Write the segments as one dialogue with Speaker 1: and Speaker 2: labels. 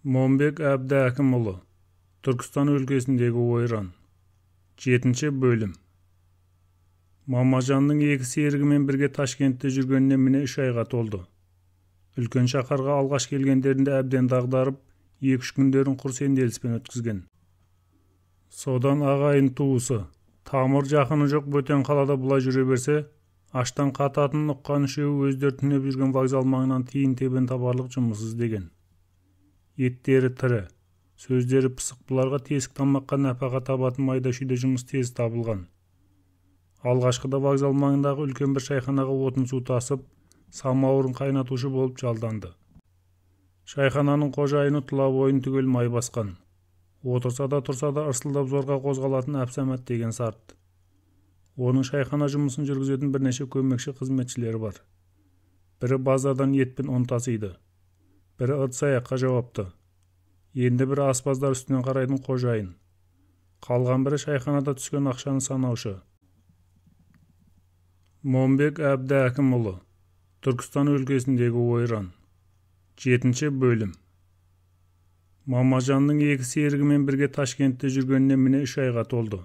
Speaker 1: Момбек Әбдіәкімұлы. Түркістан өлкесіндегі ойран. 7 бөлім. Мамажанның екі серігімен бірге Ташкентте жүргеніне міне 3 айға толды. Үлкен шаһарға алғаш келгендерінде әбден дағдарып, 2-3 күндерін құр сенделіспен өткізген. Содан ағайын туысы, тамыр жақыны жоқ бөтен қалада бұлай жүре берсе, аштан қататынын ұққан үшеуі өздері түнеп жүрген вокзал маңынан тиын-тебен табарлық жұмыс іздеген. Еттері тірі, сөздері пысық бұларға тесік тамаққа нәпақа табатын майда-шүйде жұмыс тез табылған. Алғашқыда вокзал маңындағы үлкен бір шайханаға отын су тасып, самауырын қайнатушы болып жалданды. Шайхананың қожайыны тұла бойын түгел май басқан. Отырса да тұрса да ырсылдап зорға қозғалатын Әбсәмәт деген сарт. Оның шайхана жұмысын жүргізетін бірнеше көмекші қызметшілері бар. Бірі базардан ет пен ұн тасиды. Бірі ыдыс-аяққа жауапты. Енді бірі аспаздар үстінен қарайтын қожайын. Қалған бірі шайханада түскен ақшаны санаушы. Момбек Әбдіәкімұлы. Түркістан өлкесіндегі ойран. 7 бөлім. Мамажанның екі серігімен бірге Ташкентте жүргеніне міне 3 айға толды.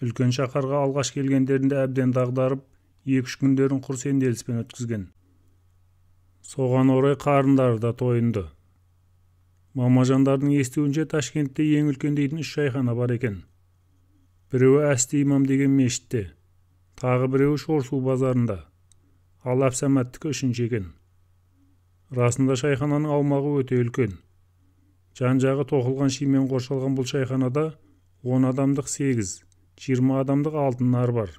Speaker 1: Үлкен шаһарға алғаш келгендерінде әбден дағдарып, 2-3 күндерін құр сенделіспен өткізген. Соған орай қарындары да тойынды. Мамажандардың естуінше Ташкентте ең үлкен дейтін 3 шайхана бар екен. Біреуі Әсте имам деген мешітте, тағы біреуі Шорсу базарында, ал Әбсәмәттікі 3-ші екен. Расында шайхананың аумағы өте үлкен. Жан-жағы тоқылған шимен қоршалған бұл шайханада 10 адамдық 8, 20 адамдық 6 нар бар.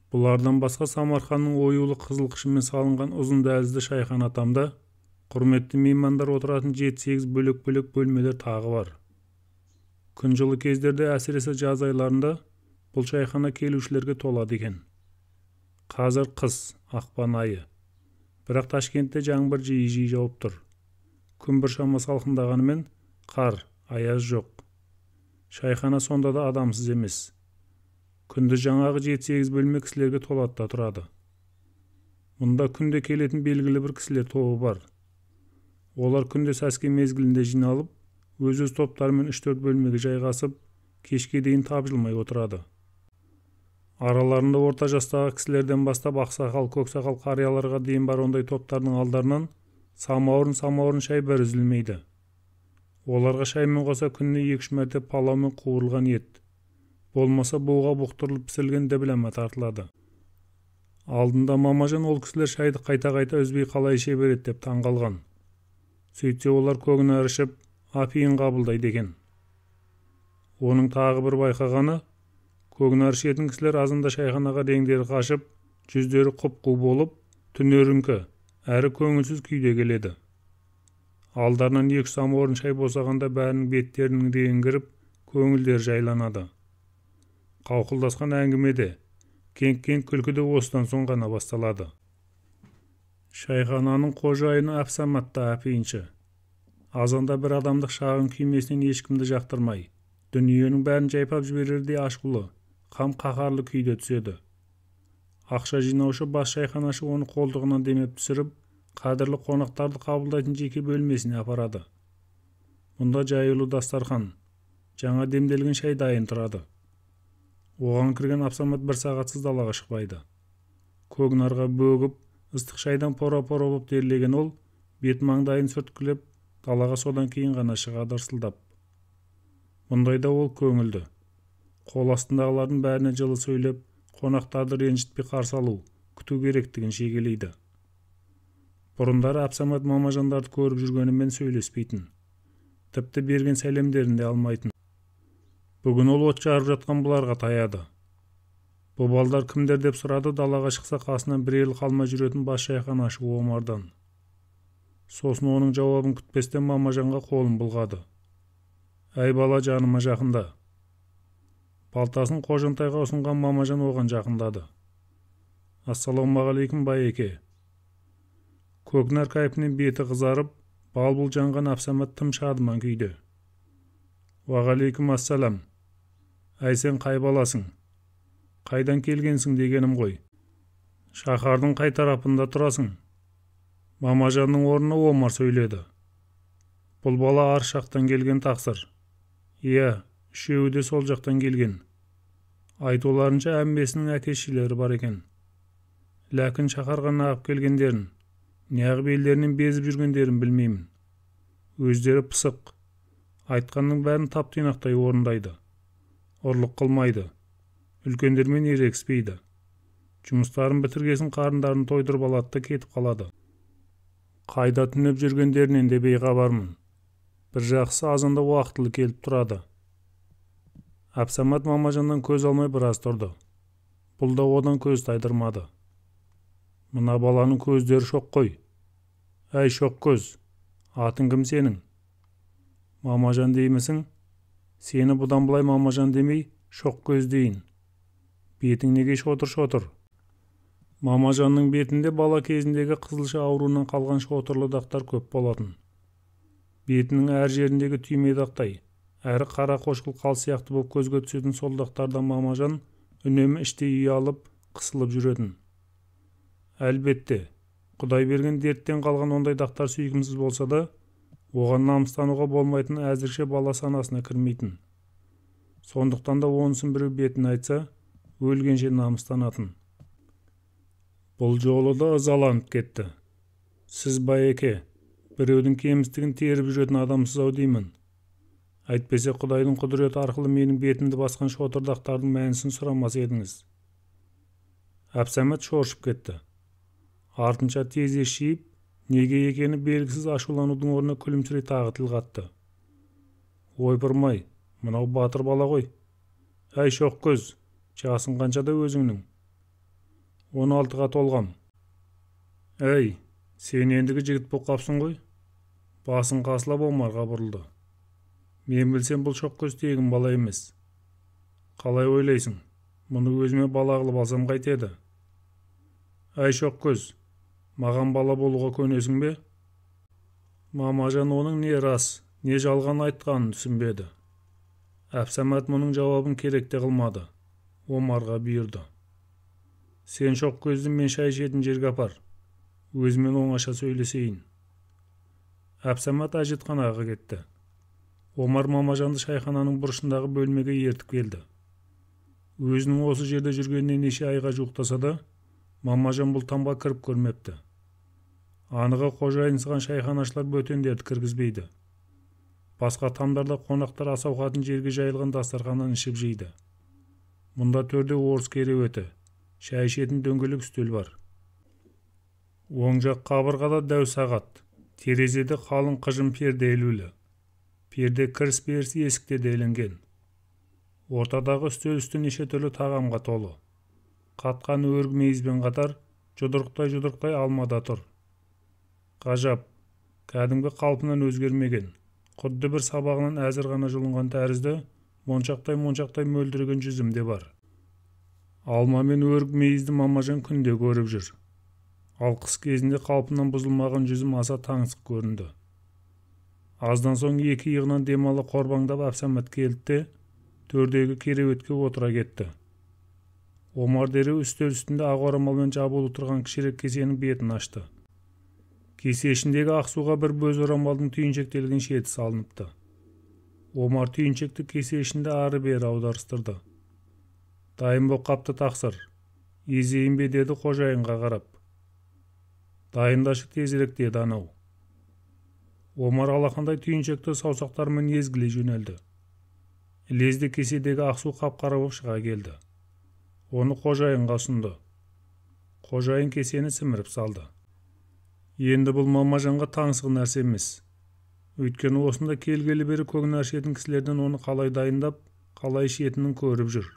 Speaker 1: Бұлардан басқа Самарқанның оюлы қызыл қышымен салынған ұзын дәлізді шайхана тамда құрметті меймандар отыратын 7-8 бөлек-бөлек бөлмелер тағы бар. Күн жылы кездерде, әсіресе жаз айларында, бұл шайхана келушілерге толады екен. Қазір қыс, ақпан айы. Бірақ Ташкентте жаңбыр жиі-жиі жауып тұр. Күн біршама салқындағанымен қар, аяз жоқ. Шайхана сонда да адамсыз емес. Күндіз жаңағы 7-8 бөлме кісілерге толады да тұрады. Мұнда күнде келетін белгілі бір кісілер тобы бар. Олар күнде сәске мезгілінде жиналып, өз-өз топтарымен 3-4 бөлмеге жайғасып, кешке дейін тапжылмай отырады. Араларында орта жастағы кісілерден бастап ақсақал, көксақал қарияларға дейін бар ондай топтардың алдарынан самауырын-самауырын шай бір үзілмейді. Оларға шаймен қоса күніне 2-3 мәрте палау мен қуырылған ет, болмаса буға бұқтырылып пісірілген дәбләмә тартылады. Алдында Мамажан ол кісілер шайды қайта-қайта үзбей қалай іше береді деп таңғалған. Сөйтсе олар көкнәр ішіп, апиын қабылдайды екен. Оның тағы бір байқағаны, көкнәр ішетін кісілер азанда шайханаға реңдері қашып, жүздері құп-қу болып, түнеріңкі, әрі көңілсіз күйде келеді. Алдарынан 2 самауырын шай босағанда бәрінің беттерінің реңі кіріп, көңілдері жайланады. Қауқылдасқан әңгімеде, кеңк-кеңк күлкі де осыдан соң ғана басталады. Шайхананың қожайыны Әбсәмәт та әпейінші. Азанда бір адамдық шағын күймесінен ешкімді жақтырмай, дүниенің бәрін жайпап жіберердей ашулы, қам қаһарлы күйде түседі. Ақша жинаушы бас шайханашы оны қолтығынан демеп түсіріп, қадірлі қонақтарды қабылдайтын жеке бөлмесіне апарады. Мұнда жаюлы дастархан, жаңа демделген шай дайын тұрады. Оған кірген Әбсәмәт бір сағатсыз далаға шықпайды. Көкнарға бөгіп, ыстық шайдан пора-пора боп терлеген ол, бет маңдайын сүрткілеп, далаға содан кейін ғана шығады ырсылдап. Мұндайда ол көңілді. Қол астындағылардың бәріне жылы сөйлеп, қонақтарды ренжітпей қарсы алу, күту керектігін шегелейді. Бұрындары Әбсәмәт мамажандарды көріп жүргенімен сөйлеспейтін. Тіпті берген сәлемдерін де алмайтын. Бүгін ол от жарып жатқан бұларға таяды. Бұл балдар кімдер деп сұрады далаға шықса қасынан бір елі қалмай жүретін бас шайханашы Омардан. Сосын оның жауабын күтпестен мамажанға қолын бұлғады. Әй бала, жаныма жақында. Балтасын қожантайға ұсынған мамажан оған жақындады. Ассалаумағалейкум, байеке. Көкнәр кайпінен беті қызарып, бал-бұл жанған Әбсәмәт тым шадыман күйді. Уағалейкум ассалам. Әй, сен қай баласың? Қайдан келгенсің дегенім ғой. Шаһардың қай тарапында тұрасың? Мамажанның орнына Омар сөйледі. Бұл бала ар жақтан келген тақсыр. Иә, үшеуі де сол жақтан келген. Айтуларынша әммесінің әке-шешелері бар екен. Ләкін шаһарға неғып келгендерін, неғып елдерінен безіп жүргендерін білмеймін. Өздері пысық. Айтқанның бәрін тап-тұйнақтай орындайды. Ұрлық қылмайды. Үлкендермен ерегіспейді. Жұмыстарын бітіргесін қарындарын тойдырып алады да кетіп қалады. Қайда түнеп жүргендерінен де бейхабармын. Бір жақсы азанда уақытылы келіп тұрады. Әбсәмәт Мамажаннан көз алмай біраз тұрды. Бұл да одан көз тайдырмады. Мына баланың көздері шоқ қой. Әй, шоқ көз, атың кім сенің? Мамажан деймісің? Сені бұдан былай Мамажан демей, шоқ көз дейін. Бетің неге шотыр-шотыр? Мамажанның бетінде бала кезіндегі қызылша ауруынан қалған шотырлы дақтар көп болатын. Бетінің әр жеріндегі түйме дақтай, әрі қара қошқыл қал сияқты боп көзге түсетін сол дақтардан Мамажан үнемі іштей ұялып, қысылып жүретін. Әлбетте, Құдай берген дерттен қалған ондай дақтар сүйкімсіз болса да, оған намыстануға болмайтын әзірше бала санасына кірмейтін. Сондықтан да онысын біреу бетін айтса, өлгенше намыстанатын. Бұл жолы да ызаланып кетті. Сіз байеке, біреудің кемістігін теріп жүретін адамсыз-ау деймін. Әйтпесе Құдайдың құдіреті арқылы менің бетімді басқан шотырдақтардың мәнісін сұрамас едіңіз. Әбсәмәт шоршып кетті. Артынша тез ес жиып, неге екені белгісіз ашуланудың орнына күлімсірей тағы тіл қатты. Ойпырмай, мынау батыр бала ғой. Әй, шоқ көз, жасың қаншада өзіңнің? 16-ға толғам. Әй, сен ендігі жігіт боп қапсың ғой. Басын қасылап Омарға бұрылды. Мен білсем бұл шоқ көз тегін бала емес. Қалай ойлайсың? Мұны өзіме бала қылып алсам қайтеді? Әй, шоқ көз, маған бала болуға көнесің бе? Мамажан оның не рас, не жалған айтқанын түсінбеді. Әбсәмәт мұның жауабын керек те қылмады. Омарға бұйырды. Сен шоқ көзді мен шай ішетін жерге апар. Өзімен оңаша сөйлесейін. Әбсәмәт әжетханаға кетті. Омар Мамажанды шайхананың бұрышындағы бөлмеге ертіп келді. Өзінің осы жерде жүргеніне неше айға жуықтаса да, Мамажан бұл тамға кіріп көрмепті. Анығы қожайынсыған шайханашылар бөтендерді кіргізбейді. Басқа тамдарда қонақтар ас ауқатын жерге жайылған дастарханнан ішіп жейді. Мұнда төрде орыс кереуеті, шай ішетін дөңгелек үстел бар. Оң жақ қабырғада дәу сағат, терезеде қалың қыжым перде ілулі. Перде кіріс-беріс есікте де ілінген. Ортадағы үстел үсті неше түрлі тағамға толы. Қатқан өрік мейізбен қатар жұдырықтай-жұдырықтай алма да тұр. Ғажап, кәдімгі қалпынан өзгермеген, құдды бір сабағынан әзір ғана жұлынған тәрізді моншақтай-моншақтай мөлдіреген жүзім де бар. Алма мен өрік мейізді Мамажан күнде көріп жүр. Ал қыс кезінде қалпынан бұзылмаған жүзім аса таңсық көрінді. Аздан соң екі иығынан демала қорбаңдап Әбсәмәт келді де, төрдегі кереуетке отыра кетті. Омар дереу үстел үстінде ақ орамалмен жабулы тұрған кішірек кесенің бетін ашты. Кесе ішіндегі ақ суға бір бөз орамалдың түйіншектелген шеті салыныпты. Омар түйіншекті кесе ішінде ары-бері аударыстырды. Дайын боп қапты тақсыр. Езейін бе деді қожайынға қарап. Дайындашы тезірек деді анау. Омар алақандай түйіншекті саусақтарымен езгілей жөнелді. Лезде кеседегі ақ су қап-қара боп шыға келді. Оны қожайынға ұсынды. Қожайын кесені сіміріп салды. Енді бұл Мамажанға таңсық нәрсе емес. Өйткені осында келгелі бері көкнәр ішетін кісілерден оны қалай дайындап, қалай ішетінін көріп жүр.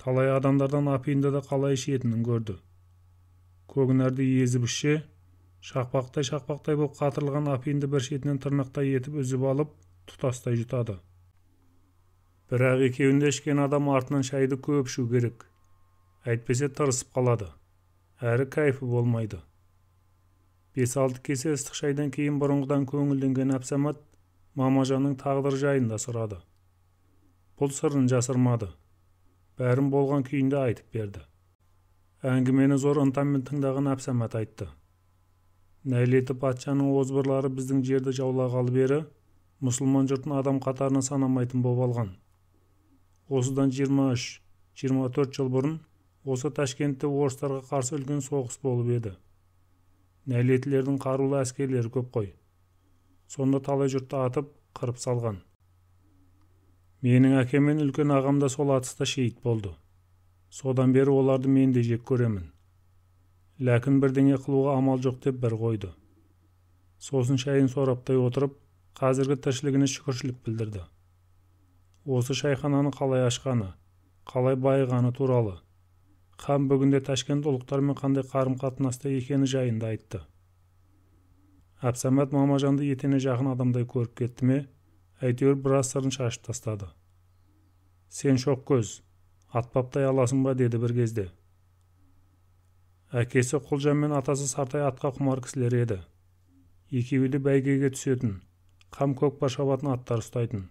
Speaker 1: Талай адамдардан апиынды да қалай ішетінін көрді. Көкнәрді езіп ішсе, шақпақтай-шақпақтай боп қатырылған апиынды бір шетінен тырнақтай етіп үзіп алып, тұтастай жұтады. Бірақ екеуін де ішкен адам артынан шайды көп ішу керек. Әйтпесе тырысып қалады. Әрі кайфы болмайды. 5-6 кесе ыстық шайдан кейін бұрынғыдан көңілденген Әбсәмәт Мамажанның тағдыры жайында сұрады. Бұл сырын жасырмады. Бәрін болған күйінде айтып берді. Әңгімені зор ынтамен тыңдаған Әбсәмәт айтты. Нәлеті патшаның озбырлары біздің жерді жаулағалы бері мұсылман жұртын адам қатарына санамайтын боп алған. Осыдан 23-24 жыл бұрын осы Ташкентте орыстарға қарсы үлкен соғыс болып еді. Нәлетілердің қарулы әскерлері көп қой. Сонда талай жұртты атып, қырып салған. Менің әкем мен үлкен ағам да сол атыста шейіт болды. Содан бері оларды мен де жек көремін. Ләкін бірдеңе қылуға амал жоқ деп бір қойды. Сосын шайын сораптай отырып, қазіргі тіршілігіне шүкіршілік білдірді. Осы шайхананы қалай ашқаны, қалай байығаны туралы, һәм бүгінде Ташкент ұлықтармен қандай қарым-қатынаста екені жайында айтты. Әбсәмәт Мамажанды етене жақын адамдай көріп кетті ме, әйтеуір біраз сырын шашып тастады. Сен шоқ көз, ат баптай аласың ба, деді бір кезде. Әкесі Құлжан мен атасы Сартай атқа құмар кісілер еді. Екеуі де бәйгеге түсетін, қам көкпар шабатын аттар ұстайтын.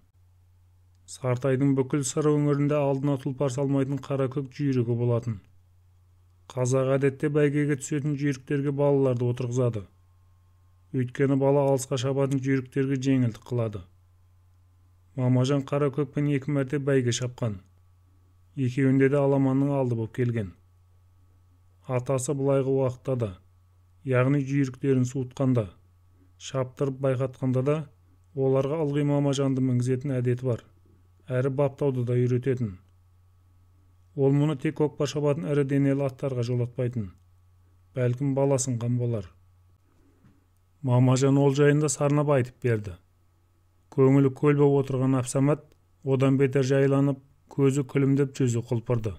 Speaker 1: Сартайдың бүкіл Сыр өңірінде алдына тұлпар салмайтын қара көк жүйрігі болатын. Қазақ әдетте бәйгеге түсетін жүйріктерге балаларды отырғызады. Өйткені бала алысқа шабатын жүйріктерге жеңілдік қылады. Мамажан қара көкпен 2 мәрте бәйге шапқан. Екеуінде де аламанның алды боп келген. Атасы былайғы уақытта да, яғни жүйріктерін суытқанда, шаптырып байқатқанда да оларға ылғи Мамажанды мінгізетін әдеті бар, әрі баптауды да үйрететін. Ол мұны тек көкпар шабатын ірі денелі аттарға жолатпайтын. Бәлкім баласынған болар. Мамажан ол жайында сарнап айтып берді. Көңілі көл боп отырған Әбсәмәт одан бетер жайланып, көзі күлімдеп, жүзі құлпырды.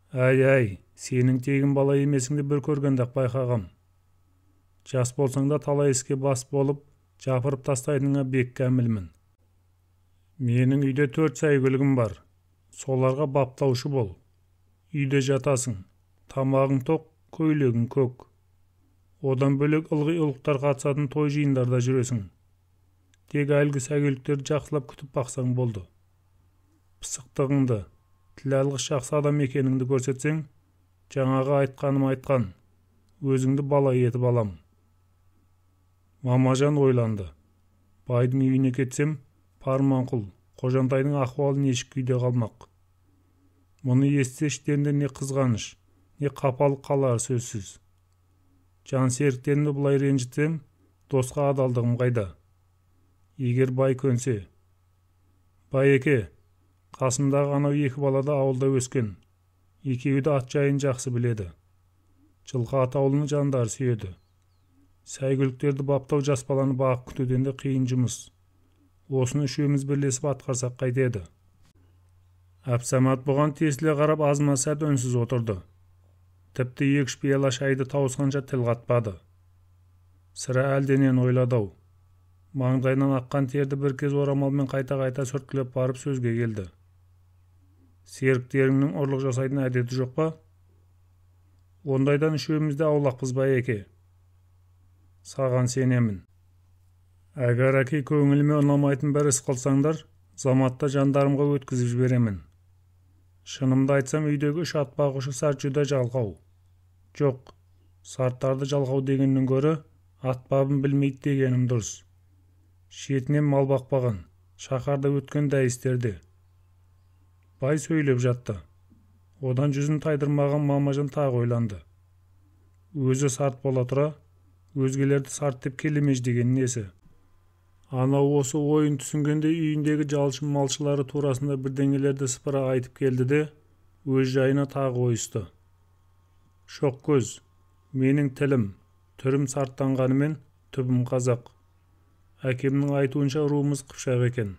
Speaker 1: Әй-әй, сенің тегін бала емесіңді бір көргенде-ақ байқағам. Жас болсаң да талай іске бас болып, жапырып тастайтыныңа бек кәмілмін. Менің үйде 4 сәйгүлігім бар. Соларға баптаушы бол. Үйде жатасың, тамағың тоқ, көйлегің көк. Одан бөлек ылғи ұлықтар қатысатын той жиындарда жүресің. Тек әлгі сәйгүліктерді жақсылап күтіп бақсаң болды. Пысықтығыңды, тіл алғыш жақсы адам екеніңді көрсетсең, жаңағы айтқаным айтқан, өзіңді бала етіп алам. Мамажан ойланды. Байдың үйіне кетсем, Парманқұл, Қожантайдың ахуалы нешік күйде қалмақ. Мұны естісе іштерінде не қызғаныш, не қапалық қалары сөзсіз. Жан серіктерімді бұлай ренжітсем, досқа адалдығым қайда? Егер бай көнсе. Байеке, қасымдағы анау 2 бала да ауылда өскен. Екеуі де ат жайын жақсы біледі. Жылқы атаулыны жандары сүйеді. Сәйгүліктерді баптау жас баланы бағып күтуден де қиын жұмыс. Осыны үшеуміз бірлесіп атқарсақ қайтеді. Әбсәмәт бұған тесіле қарап азма сәт үнсіз отырды. Тіпті 2-3 пиала шайды тауысқанша тіл қатпады. Сірә әлденен ойлады-ау. Маңдайынан аққан терді бір кез орамалмен қайта-қайта сүрткілеп барып сөзге келді. Серіктеріңнің ұрлық жасайтын әдеті жоқ па? Ондайдан үшеуміз де аулақпыз байеке. Саған сенемін. Әгер әке көңіліме ұнамайтын бір іс қылсаңдар, заматта жандарымға өткізіп жіберемін. Шынымды айтсам, үйдегі 3 ат бағушы сарт жүдә жалқау. Жоқ, сарттарды жалқау дегеннен гөрі ат бабын білмейді дегенім дұрыс. Шетінен мал бақпаған, шаһарда өткен дәйістерде. Бай сөйлеп жатты. Одан жүзін тайдырмаған Мамажан тағы ойланды. Өзі сарт бола тұра, өзгелерді сарт деп келемеж деген несі? Анау осы ойын түсінгенде үйіндегі жалшы малшылары турасында бірдеңелерді сыпыра айтып келді де, өз жайына тағы ойысты. Шоқ көз, менің тілім, түрім сарттанғанымен түбім қазақ. Әкемнің айтуынша руымыз қыпшақ екен.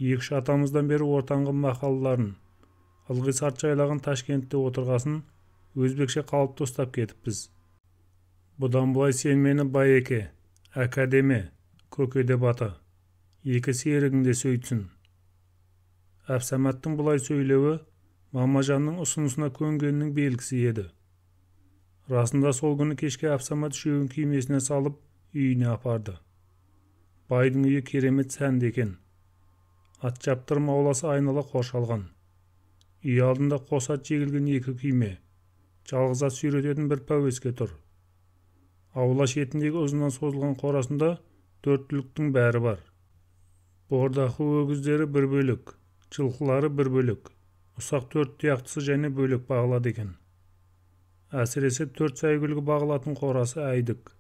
Speaker 1: 2-3 атамыздан бері ортаңғы махалларын, ылғи сарт жайлаған Ташкентте отырғасын, өзбекше қалыпты ұстап кетіппіз. Бұдан былай сен мені байеке, әка деме, көке деп ата. 2 серігің де сөйтсін. Әбсәмәттің бұлай сөйлеуі Мамажанның ұсынысына көнгенінің белгісі еді. Расында сол күні кешке Әбсәмәт үшеуін күймесіне салып үйіне апарды. Байдың үйі керемет сәнді екен. Ат шаптырым ауласы айнала қоршалған. Үй алдында қос ат жегілген 2 күйме, жалғыз ат сүйрететін бір пәуеске тұр. Аула шетіндегі ұзыннан созылған қорасында төрт түліктің бәрі бар. Бордақы өгіздері бір бөлек, жылқылары бір бөлек, ұсақ төрт тұяқтысы және бөлек бағылады екен. Әсіресе төрт сәйгүлігі бағылатын қорасы әйдік.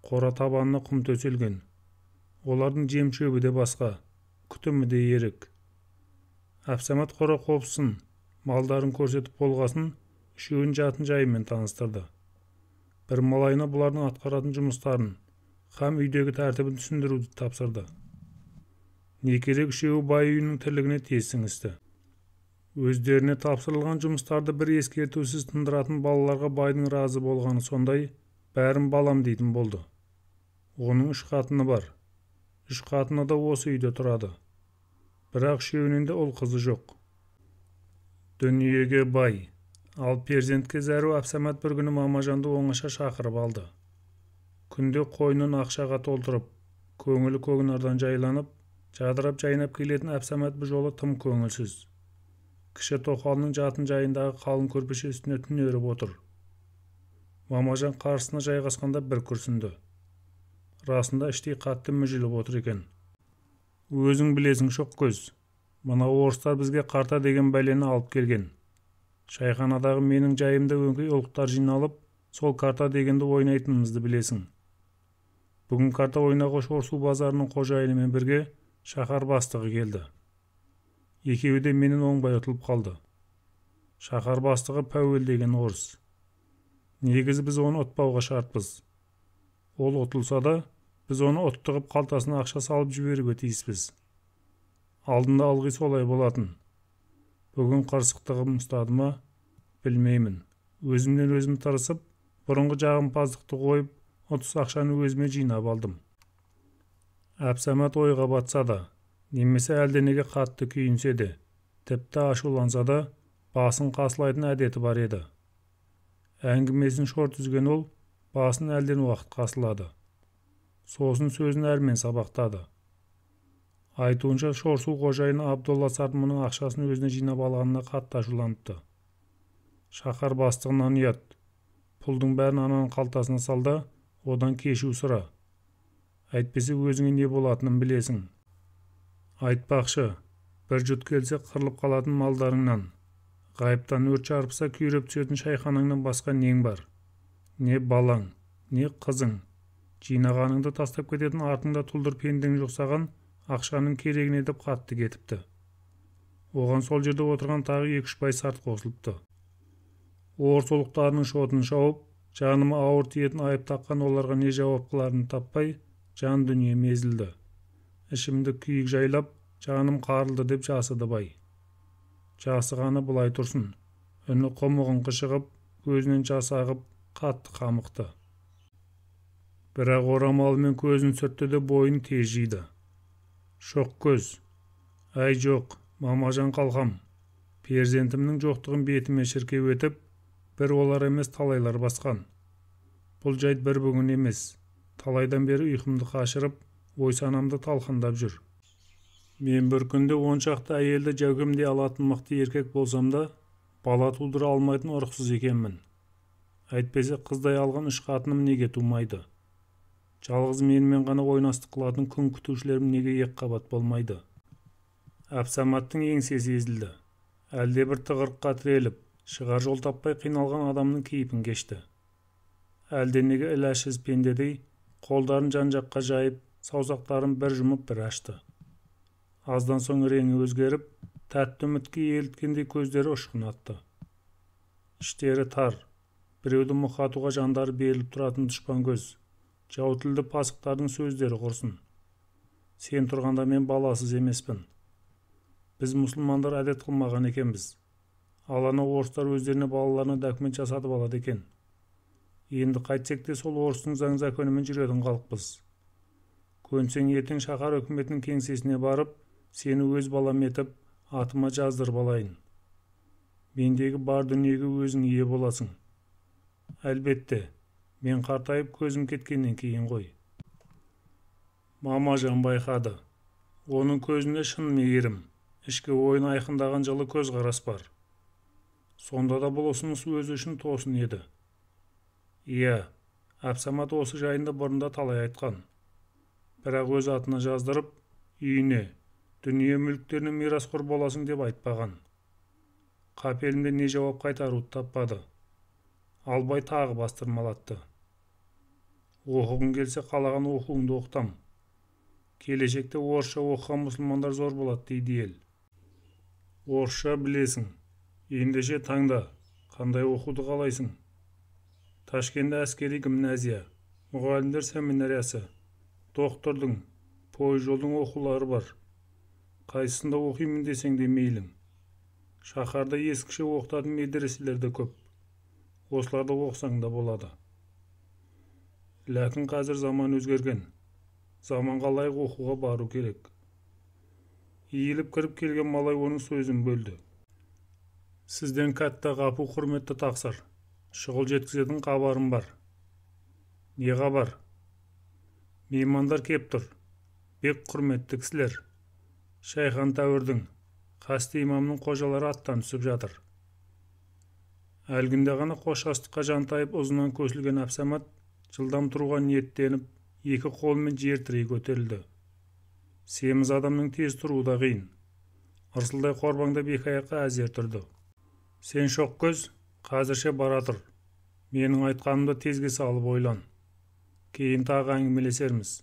Speaker 1: Қора табанына құм төселген. Олардың жем-шөбі де басқа, күтімі де ерек. Әбсәмәт қора қопсын, малдарын көрсетіп болғасын, үшеуін жатын жайымен таныстырды. Бір малайына бұлардың атқаратын жұмыстарын, һәм үйдегі тәртібін түсіндіруді тапсырды. Не керек, үшеуі бай үйінің тірлігіне тез сіңісті. Өздеріне тапсырылған жұмыстарды бір ескертусіз тындыратын балаларға байдың разы болғаны сондай, бәрін балам дейтін болды. Оның үш қатыны бар. Үш қатыны да осы үйде тұрады. Бірақ үшеуінен де ұл қызы жоқ. Дүниеге бай, ал перзентке зәру Әбсәмәт бір күні Мамажанды оңаша шақырып алды. Күнде қойнын ақшаға толтырып, көңілі көкнардан жайланып, жадырап жайнап келетін Әбсәмәт бұл жолы тым көңілсіз. Кіші тоқалының жатын жайындағы қалың көрпеше үстіне түнеріп отыр. Мамажан қарсысына жайғасқанда бір күрсінді. Расында іштей қатты мүжіліп отыр екен. Өзің білесің, шоқ көз. Мына орыстар бізге қарта деген бәлені алып келген. Шайханадағы менің жайымда өңкей ұлықтар жиналып, сол карта дегенді ойнайтынымызды білесің. Бүгін карта ойнауға Шорсу базарының қожайынымен бірге шаһар бастығы келді. Екеуі де менен оңбай ұтылып қалды. Шаһар бастығы Пәуел деген орыс. Негізі біз оны ұтпауға шартпыз. Ол ұтылса да, біз оны ұттығып қалтасына ақша салып жіберуге тиіспіз. Алдында ылғи солай болатын. Бүгін қырсықтығым ұстады ма, білмеймін. Өзімнен өзім тырысып, бұрынғы жағымпаздықты қойып, ұтыс ақшаны өзіме жинап алдым. Әбсәмәт ойға батса да, немесе әлденеге қатты күйінсе де, тіпті ашуланса да, басын қасылайтын әдеті бар еді. Әңгімесін шорт үзген ол, басын әлден уақыт қасылады. Сосын сөзін әрмен сабақтады. Айтуынша Шорсу қожайыны Абдолла сарт мұның ақшасын өзіне жинап алғанына қатты ашуланыпты. Шаһар бастығынан ұят. Пұлдың бәрін ананың қалтасына сал да, одан кешу сұра. Әйтпесе өзіңе не болатынын білесің. Айтпақшы, бір жұт келсе қырылып қалатын малдарыңнан, ғайыптан өрт шарпыса күйреп түсетін шайханаңнан басқа нең бар? Не балаң, не қызың. Жинағаныңды тастап кететін артыңда тұлдыр пендең жоқ саған ақшаның керегіне деп қатты кетіпті. Оған сол жерде отырған тағы екі-үш бай сарт қосылыпты. Орыс ұлықтарының шотын шауып, жаныма ауыр тиетін айып таққан оларға не жауап қыларын таппай, жан дүнием езілді. Ішімді күйік жайлап, жаным қарылды деп жасыды бай. Жасығаны былай тұрсын. Үні қомығыңқы шығып, көзінен жас ағып, қатты қамықты. Бірақ орамалымен көзін сүртті де бойын тез жиды. Шоқ көз. Әй жоқ, Мамажан қалқам. Перзентімнің жоқтығын бетіме шіркеу етіп, бір олар емес талайлар басқан. Бұл жайт бір бүгін емес. Талайдан бері ұйқымды қашырып, ой санамды талқандап жүр. Мен бір күнде он шақты әйелді жәукемдей алатын мықты еркек болсам да, бала тудыра алмайтын ұрықсыз екенмін. Әйтпесе қыздай алған үш қатыным неге тумайды? Жалғыз менімен ғана ойнастық қылатын күн күтушілерім неге екіқабат болмайды? Әбсәмәттің еңсесі езілді. Әлде бір тығырыққа тіреліп, шығар жол таппай қиналған адамның кейпін кешті. Әлденеге іләшіз пендедей, қолдарын жан-жаққа жайып, саусақтарын бір жұмып бір ашты. Аздан соң реңі өзгеріп, тәтті үмітке еліткендей көздері ұшқын атты. Іштері тар, біреуді мұқатуға жандары беріліп тұратын дұшпан көз, жау тілді пасықтардың сөздері құрсын. Сен тұрғанда мен баласыз емеспін. Біз мұсылмандар әдет қылмаған екенбіз. Ал ана орыстар өздеріне балаларына документ жасатып алады екен. Енді қайтсек те сол орыстың заң законымен жүретін халықпыз. Көнсең ертең шаһар үкіметінің кеңсесіне барып, сені өз балам етіп, атыма жаздырып алайын. Мендегі бар дүниеге өзің ие боласың. Әлбетте, мен қартайып көзім кеткеннен кейін ғой. Мамажан байқады. Оның көзінде шын мейірім, ішкі ойын айқындаған жылы көзқарас бар. Сонда да бұл ұсыныс өзі үшін тосын еді. Иә, Әбсамат осы жайында бұрында талай айтқан. Бірақ өз атына жаздырып, үйіне, дүние мүліктеріне мирасқор боласың деп айтпаған. Қапелімде не жауап қайтаруды таппады. Албай тағы бастырмалатты. Оқығың келсе қалаған оқуыңды оқытам. Келешекте орысша оқыған мұсылмандар зор болады дейді ел. Орысша білесің. Ендеше таңда, қандай оқуды қалайсың? Ташкентте әскери гимназия, мұғалімдер семинариясы, доктордың, пойыз жолдың оқулары бар. Қайсысында оқимын десең де мейлің. Шаһарда ескіше оқытатын медреселер де көп. Осыларды оқысаң да болады. Ләкін қазір заман өзгерген. Заманға лайық оқуға бару керек. Иіліп кіріп келген малай оның сөзін бөлді. Сізден кәтті ғапу құрметті тақсыр. Шұғыл жеткізетін хабарым бар. Не хабар? Меймандар кеп тұр. Бек құрметті кісілер. Шайхан тәуірдің, Қасты имамның қожалары аттан түсіп жатыр. Әлгінде ғана қош жастыққа жантайып ұзыннан көсілген Әбсамат жылдам тұруға ниеттеніп, екі қолымен жер тірей көтерілді. Семіз адамның тез тұруы да қиын. Ырсылдай қорбаңдап екі аяққа әзер тұрды. Сен шоқ көз, қазірше бара тұр. Менің айтқанымды тезге салып ойлан. Кейін тағы әңгімелесерміз.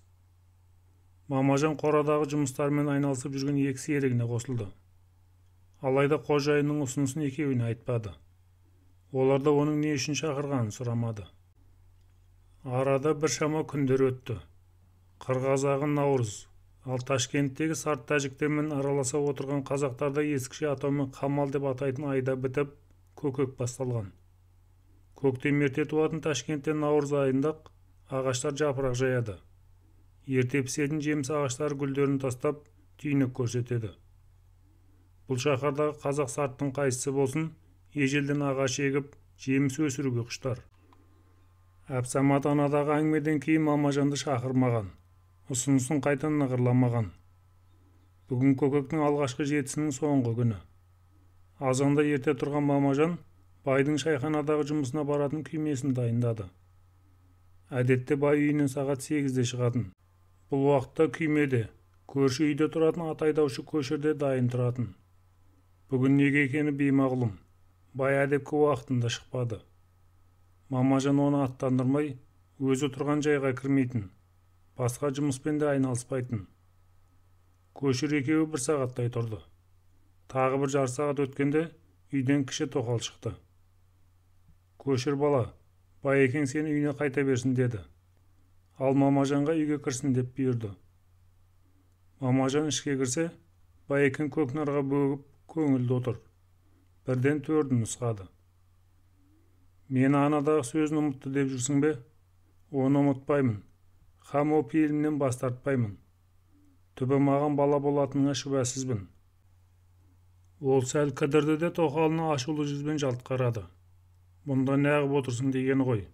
Speaker 1: Мамажан қорадағы жұмыстармен айналысып жүрген екі серігіне қосылды. Алайда қожайынның ұсынысын екеуіне айтпады. Олар да оның не үшін шақырғанын сұрамады. Арада біршама күндер өтті. Қырғазағы наурыз, ал Ташкенттегі сарт тәжіктермен араласа отырған қазақтарда ескіше атаумен қамал деп атайтын айда бітіп, көкек басталған. Көктем ерте туатын Ташкентте наурыз айында ағаштар жапырақ жаяды. Ерте пісетін жеміс ағаштары гүлдерін тастап, түйнек көрсетеді. Бұл шаһардағы қазақ сарттың қайсысы болсын, ежелден ағаш егіп, жеміс өсіруге құштар. Әбсамат анадағы әңгімеден кейін Мамажанды шақырмаған, ұсынысын қайта нығырламаған. Бүгін көкектің алғашқы жетісінің соңғы күні. Азанда ерте тұрған Мамажан байдың шайханадағы жұмысына баратын күймесін дайындады. Әдетте бай үйінен сағат 8-де шығатын. Бұл уақытта күймеде, көрші үйде тұратын ат айдаушы көшірде дайын тұратын. Бүгін неге екені беймағлұм, бай әдепкі уақытында шықпады. Мамажан оны аттандырмай, өзі тұрған жайға кірмейтін, басқа жұмыспен де айналыспайтын. Көшір екеуі бір сағаттай тұрды. Тағы бір жарты сағат өткенде үйден кіші тоқал шықты. Көшір бала, байекең сені үйіне қайта берсін деді. Ал Мамажанға үйге кірсін деп бұйырды. Мамажан ішке кірсе, байекең көкнарға бөгіп көңілді отыр. Бірден төрді нұсқады. Мені анадағы сөзін ұмытты деп жүрсің бе? Оны ұмытпаймын. Хам о пейілімнен бас тартпаймын. Түбі маған бала болатыныңа шүбәсізбін. Ол сәл кідірді де тоқалына ашулы жүзбен жалт қарады. Мұнда неғып отырсың дегені ғой.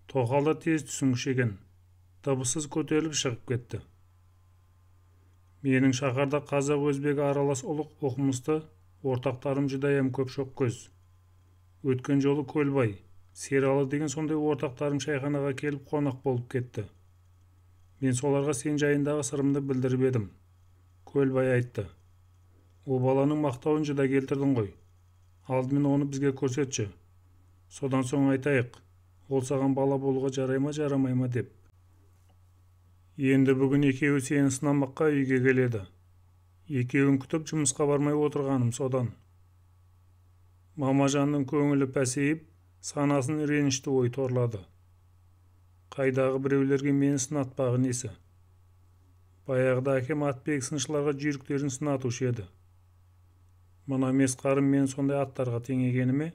Speaker 1: Тоқал да тез түсінгіш екен. Дыбыссыз көтеріліп шығып кетті. Менің шаһарда қазақ өзбегі аралас ұлық оқымысты ортақтарым жүдәйім көп шоқ көз. Өткен жолы Көлбай, Сералы деген сондай ортақтарым шайханаға келіп қонақ болып кетті. Мен соларға сен жайындағы сырымды білдіріп едім. Көлбай айтты. О баланың мақтауын жүдә келтірдің ғой. Алдымен оны бізге көрсетші. Содан соң айтайық, ол саған бала болуға жарай ма, жарамай ма деп. Енді бүгін екеуі сені сынамаққа үйге келеді. Екеуін күтіп жұмысқа бармай отырғаным содан. Мамажанның көңілі пәсейіп, санасын ренішті ой торлады. Қайдағы біреулерге мені сынатпағы несі? Баяғыда әкем атбек сыншыларға жүйріктерін сынатушы еді. Мына месқарым мен сондай аттарға теңегені ме?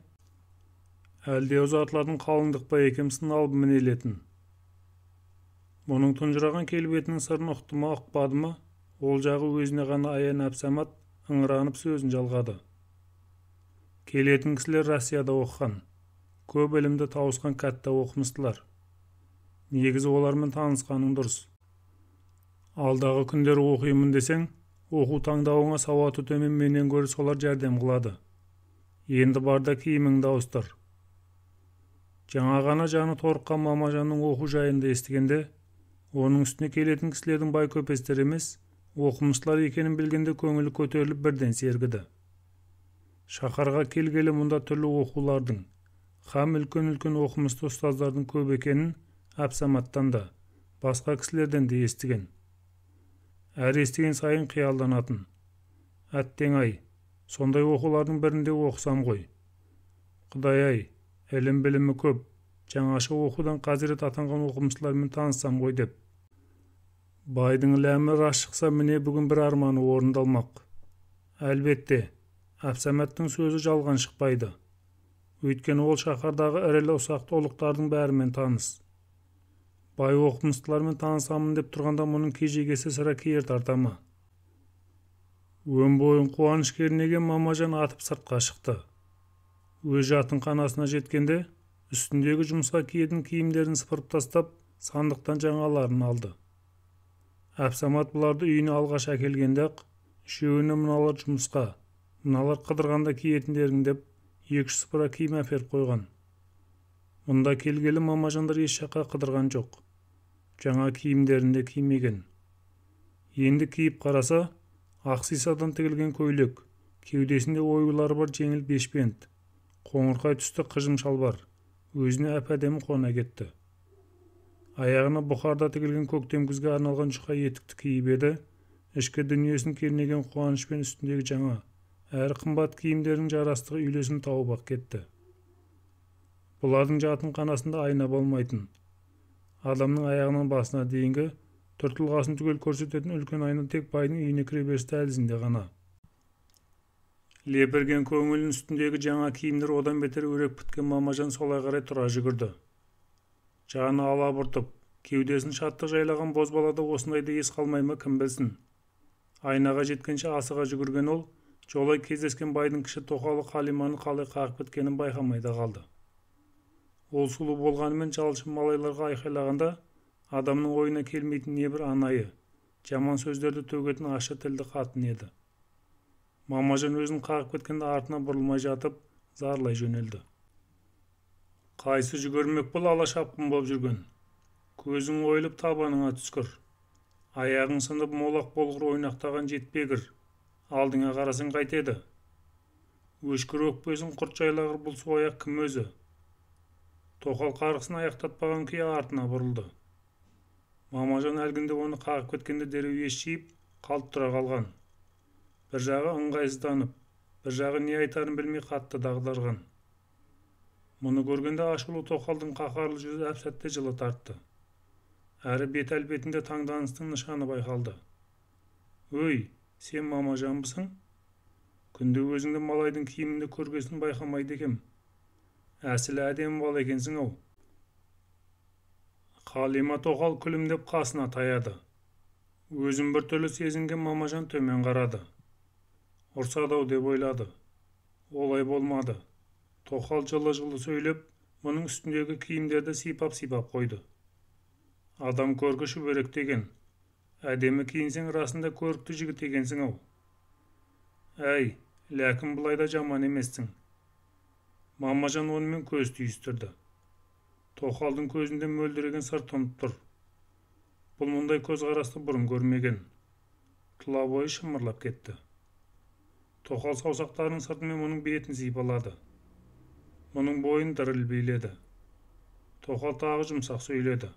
Speaker 1: Әлде ұзатылатын қалыңдық па екем сыналып мінелетін. Мұның тұнжыраған келбетінің сырын ұқты ма, ұқпады ма, ол жағы өзіне ғана аян Әбсамат ыңыранып сөзін жалғады. Келетін кісілер Россияда оқыған, көп ілімді тауысқан кәтта оқымыстылар. Негізі олармен танысқаның дұрыс. Алдағы күндері оқимын десең, оқу таңдауыңа сауаты төмен менен гөрі солар жәрдем қылады. Енді бар да киіміңді ауыстыр. Жаңа ғана жаны торыққан Мамажанның оқу жайында естігенде, оның үстіне келетін кісілердің бай көпестер емес, оқымыстылар екенін білгенде көңілі көтеріліп бірден сергіді. Шаһарға келгелі мұнда түрлі оқулардың, һәм үлкен-үлкен оқымысты ұстаздардың көп екенін Әбсаматтан да, басқа кісілерден де естіген. Әр естіген сайын қиялданатын. Әттең-ай, сондай оқулардың бірінде оқысам ғой. Құдай-ай, ілім-білімі көп, жаңаша оқудан қазірет атанған оқымыстылармен таныссам ғой деп. Байдың ләмі рас шықса, міне бүгін бір арманы орындалмақ. Әлбетте, Әбсәмәттің сөзі жалған шықпайды. Өйткені ол шаһардағы ірілі ұсақты ұлықтардың бәрімен таныс. Бай оқымыстылармен танысамын деп тұрғанда мұның кежегесі сірә кер тарта ма? Өн бойын қуаныш кернеген Мамажан атып сыртқа шықты. Өз жатынханасына жеткенде үстіндегі жұмысқа киетін киімдерін сыпырып тастап, сандықтан жаңаларын алды. Әбсамат бұларды үйіне алғаш әкелгенде-ақ, үшеуіне мыналар жұмысқа, мыналар қыдырғанда киетіндерің деп 2-3 сыпыра киім әперіп қойған. Мұнда келгелі Мамажандар еш жаққа қыдырған жоқ. Жаңа киімдерін де кимеген. Енді киіп қараса, ақ сисадан тігілген көйлек, кеудесінде оюлары бар жеңіл бешпент, қоңырқай түсті қыжым шалбар, өзіне әп-әдемі қона кетті. Аяғына Бұхарда тігілген көктем күзге арналған жұқа етікті киіп еді, ішкі дүниесін кернеген қуанышпен үстіндегі жаңа, әрі қымбат киімдердің жарастығы үйлесім тауып-ақ кетті. Бұлардың жатынханасында айна болмайтын. Адамның аяғынан басына дейінгі түр-тұлғасын түгел көрсететін үлкен айна тек байдың үйіне кіреберіс дәлізінде ғана. Лепірген көңілінің үстіндегі жаңа киімдер одан бетер өрек біткен Мамажан солай қарай тұра жүгірді. Жаны алабұртып, кеудесін шаттық жайлаған бозбалада осындайда ес қалмай ма кім білсін. Айнаға жеткенше асыға жүгірген ол, жолай кездескен байдың кіші тоқалы Қалиманы қалай қағып кеткенін байқамай да қалды. Ол сұлу болғанымен жалшы малайларға айқайлағанда адамның ойына келмейтін небір анайы, жаман сөздерді төгетін ащы тілді қатын еді. Мамажан өзін қағып кеткенде артына бұрылмай жатып, зарлай жөнелді. Қайсы жүгірмек бұл ала шапқын боп жүрген? Көзің ойылып табаныңа түскір. Аяғың сынып молақ болғыр ойнақтаған жетпегір. Алдыңа қарасаң қайтеді. Өшкір өкпесін құрт жайлағыр бұл суаяқ кім өзі? Тоқал қарғысын аяқтатпаған күйі артына бұрылды. Мамажан әлгінде оны қағып кеткенде дереу ес жиып, қалт тұра қалған. Бір жағы ыңғайсызданып, бір жағы не айтарын білмей қатты дағдарған. Мұны көргенде ашулы тоқалдың қаһарлы жүзі әп-сәтте жылы тартты. Әрі бет әлпетінде таңданыстың нышаны байқалды. Өй, сен Мамажанбысың? Күнде өзіңді малайдың киімінде көргесін байқамайды екем. Әсілі әдемі бала екенсің-ау. Қалима тоқал күлімдеп қасына таяды. Өзін бір түрлі сезінген Мамажан төмен қарады. Ұрсады-ау деп ойлады. Олай болмады. Тоқал жылы-жылы сөйлеп, мұның үстіндегі киімдерді сипап-сипап қойды. Адам көркі шүберек деген. Әдемі киінсең расында көрікті жігіт екенсің-ау. Әй, ләкін бұлай да жаман емессің. Мамажан онымен көз түйістірді. Тоқалдың көзінде мөлдіреген сыр тұнып тұр. Бұл мұндай көзқарасты бұрын көрмеген. Тұла бойы шымырлап кетті. Тоқал саусақтарының сыртымен мұның бетін сипалады. Мұның бойын діріл биледі. Тоқал тағы жұмсақ сөйледі.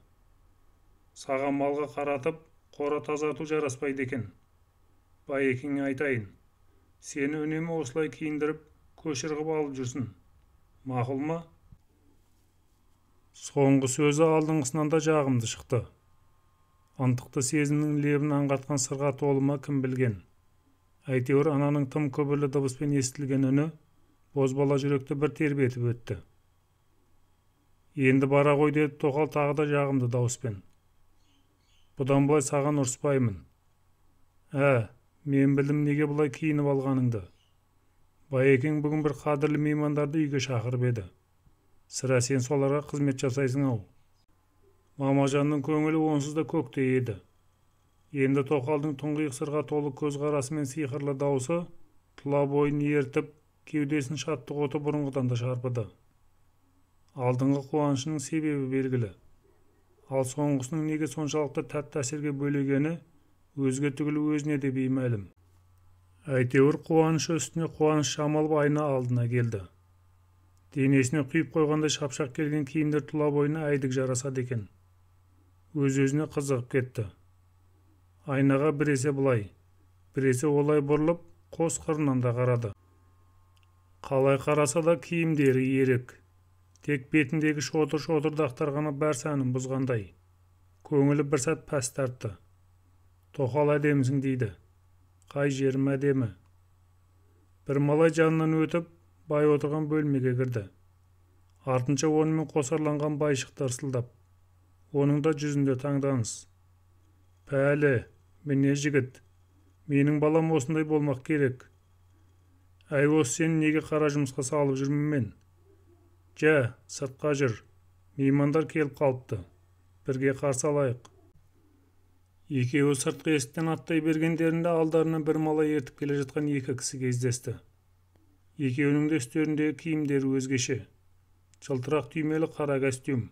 Speaker 1: Саған малға қаратып, қора тазарту жараспайды екен. Байекеңе айтайын. Сені үнемі осылай киіндіріп, көшір қып алып жүрсін. Мақұл ма? Соңғы сөзі алдыңғысынан да жағымды шықты. Ынтықты сезімнің лебін аңғартқан сырға толы ма кім білген. Әйтеуір ананың тым күбірлі дыбыспен естілген үні бозбала жүректі бір тербетіп өтті. Енді бара ғой деді тоқал тағы да жағымды дауыспен. Бұдан былай саған ұрыспаймын. Ә, мен білдім неге бұлай киініп алғаныңды. Байекең бүгін бір қадірлі меймандарды үйге шақырып еді. Сірә сен соларға қызмет жасайсың-ау. Мамажанның көңілі онсыз да көкте еді. Енді тоқалдың тұңғиық сырға толы көзқарасы мен сиқырлы даусы тұла бойын ертіп, кеудесін шаттық оты бұрынғыдан да шарпыды. Алдыңғы қуанышының себебі белгілі. Ал соңғысының неге соншалықты тәтті әсерге бөлегені өзге түгілі өзіне де беймәлім. Әйтеуір қуанышы үстіне қуаныш жамылып айна алдына келді. Денесіне құйып қойғандай шапшақ келген киімдер тұла бойына әйдік жарасады екен. Өз-өзіне қызығып кетті. Айнаға біресе былай, біресе олай бұрылып, қос қырынан да қарады. Қалай қараса да киімдері ерек. Тек бетіндегі шотыр-шотыр дақтар ғана бәр сәнін бұзғандай. Көңілі бір сәт пәс тартты. Тоқал әдемісің дейді. Қай жерім әдемі? Бір малай жанынан өтіп, бай отырған бөлмеге кірді. Артынша онымен қосарланған бай шықты ырсылдап. Оның да жүзінде таңданыс. Пәлі, міне жігіт, менің балам осындай болмақ керек. Әй, осы сені неге қара жұмысқа салып жүрмін мен? Жә, сыртқа жүр, меймандар келіп қалыпты, бірге қарсы алайық. Екеуі сыртқы есіктен аттай бергендерінде алдарынан бір малай ертіп келе жатқан екі кісі кездесті. Екеуінің де үстеріндегі киімдері өзгеше. Жылтырақ түймелі қара костюм.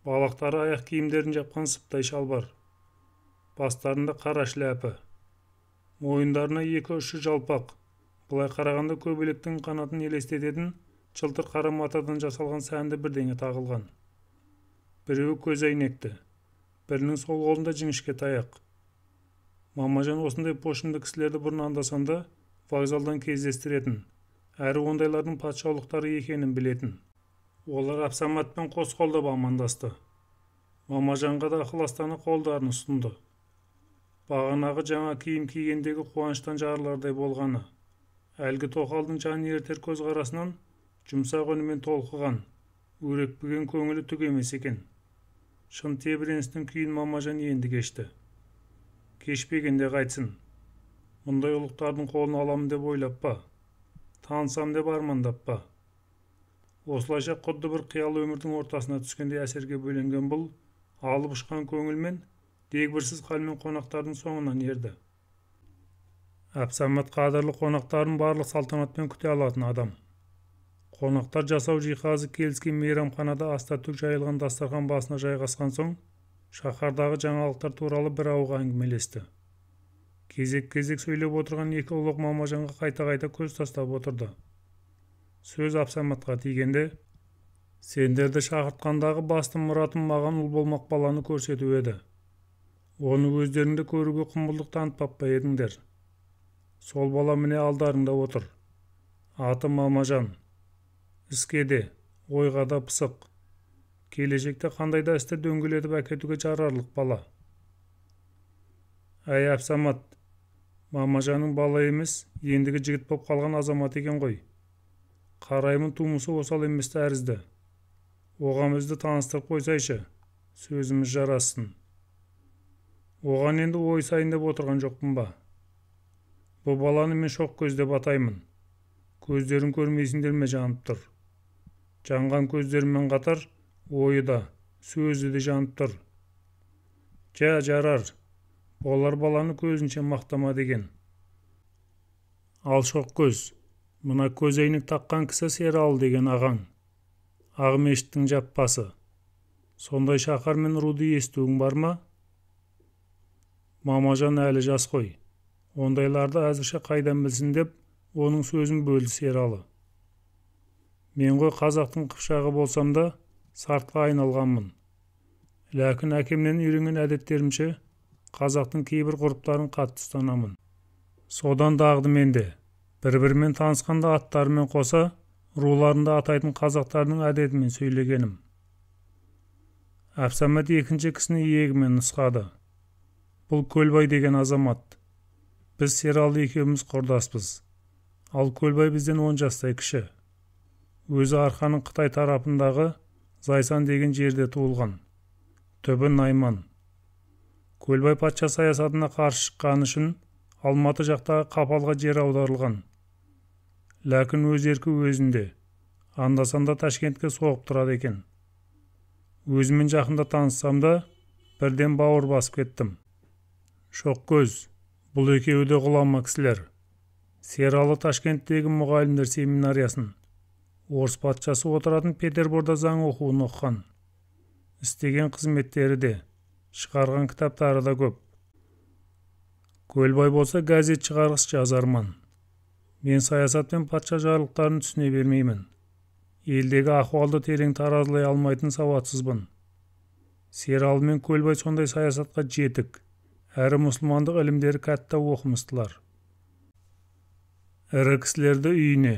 Speaker 1: Балақтары аяқ киімдерін жапқан сыптай шалбар. Бастарында қара шляпа. Мойындарына екі ұшы жалпақ, былай қарағанда көбелектің қанатын елестететін жылтыр қара матадан жасалған сәнді бірдеңе тағылған. Біреуі көз әйнекті, бірінің сол қолында жіңішке таяқ. Мамажан осындай пошымды кісілерді бұрын анда-санда вокзалдан кездестіретін, әрі ондайлардың патшалықтары екенін білетін. Олар Әбсаматпен қос қолдап амандасты. Мамажанға да ықыластана қолдарын ұсынды. Бағанағы жаңа киім кигендегі қуаныштан жарылардай болғаны, әлгі тоқалдың жан ертер көзқарасынан жұмсақ үнімен толқыған, өрекпіген көңілі түк емес екен. Шын тебіреністің күйін Мамажан енді кешті. Кешпегенде қайтсын. Мұндай ұлықтардың қолын аламын деп ойлап па? Танысам деп армандап па? Осылайша құдды бір қиял өмірдің ортасына түскендей әсерге бөленген бұл алып ұшқан көңілмен дегбірсіз халмен қонақтардың соңынан ерді. Әбсамат қадірлі қонақтарын барлық салтанатпен күте алатын адам. Қонақтар жасау жиһазы келіскен мейрамханада аста-төк жайылған дастархан басына жайғасқан соң, шаһардағы жаңалықтар туралы бір ауық әңгімелесті. Кезек-кезек сөйлеп отырған екі ұлық Мамажанға қайта-қайта көз тастап отырды. Сөз Әбсаматқа тигенде, сендерді шақыртқандағы басты мұратым маған ұл болмақ баланы көрсету еді. Оны өздеріңді көруге құмылдық танытпап па едіңдер? Сол бала міне алдарыңда отыр. Аты Мамажан. Іске де, ойға да пысық. Келешекте қандай да істі дөңгелетіп әкетуге жарарлық бала. Әй, Әбсамат, Мамажанның бала емес, ендігі жігіт боп қалған азамат екен ғой. Қараймын тумысы осал емес тәрізді. Оған бізді таныстырып қойсайшы, сөзіміз жарассын. Оған енді ой сайын деп отырған жоқпын ба? Бұл баланы мен шоқ көз деп атаймын. Көздерін көрмейсіңдер ме, жанып тұр. Жанған көздерімен қатар ойы да, сөзі де жанып тұр. Жә, жарар, олар баланы көзінше мақтама деген. Ал шоқ көз, мына көз әйнек таққан кісі Сералы деген ағаң. Ақмешіттің жаппасы. Сондай шаһар мен руды естуің бар ма? Мамажан әлі жас қой. Ондайларды әзірше қайдан білсін деп оның сөзін бөлді Сералы. Мен ғой қазақтың қыпшағы болсам да сартқа айналғанмын. Ләкін әкемнен үйренген әдеттерімше қазақтың кейбір ғұрыптарын қатты ұстанамын. Содан дағды менде. Бір-бірімен танысқанда аттарымен қоса руларында атайтын қазақтардың әдетімен сөйлегенім. Әбсамат екінші кісіні иегімен нұсқады. Бұл Көлбай деген азамат. Біз Сералы екеуміз құрдаспыз. Ал Көлбай бізден 10 жастай кіші. Өзі Арқаның Қытай тарапындағы Зайсан деген жерде туылған. Түбі Найман. Көлбай патша саясатына қарсы шыққаны үшін Алматы жақтағы Қапалға жер аударылған. Ләкін өз еркі өзінде. Анда-санда Ташкентке соғып тұрады екен. Өзімен жақында таныссам да бірден бауыр басып кеттім. Шоқ көз, бұл екеуі де ғұлама кісілер. Сералы Ташкенттегі мұғалімдер семинариясын, Орыс патшасы отыратын Петерборда заң оқуын оқыған. Істеген қызметтері де, шығарған кітаптары да көп. Көлбай болса газет шығарғыш жазарман. Мен саясат пен патша жарлықтарын түсіне бермеймін. Елдегі ахуалды терең таразылай алмайтын сауатсызбын. Сералы мен Көлбай сондай саясатқа жетік, әрі мұсылмандық ілімдері кәтта оқымыстылар. Ірі кісілерді үйіне,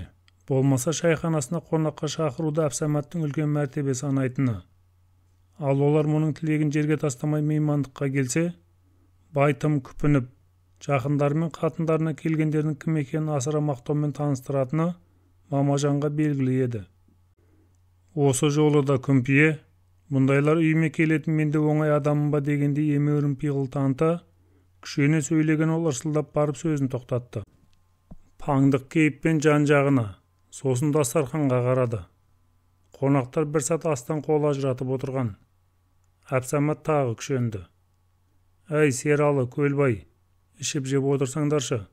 Speaker 1: болмаса шайханасына қонаққа шақыруды Әбсәмәттің үлкен мәртебе санайтыны. Ал олар мұның тілегін жерге тастамай меймандыққа келсе, бай тым күпініп, жақындары мен қатындарына келгендердің кім екенін асыра мақтаумен таныстыратыны Мамажанға белгілі еді. Осы жолы да күмпие, мұндайлар үйіме келетін мен де оңай адаммын ба дегендей емеурін пиғыл таныта, күшене сөйлеген ол ырсылдап барып сөзін тоқтатты. Паңдық кейіппен жан-жағына, сосын дастарханға қарады. Қонақтар бір сәт астан қол ажыратып отырған. Әбсәмәт тағы күшенді. Әй, Сералы, Көлбай, ішіп жеп отырсаңдаршы.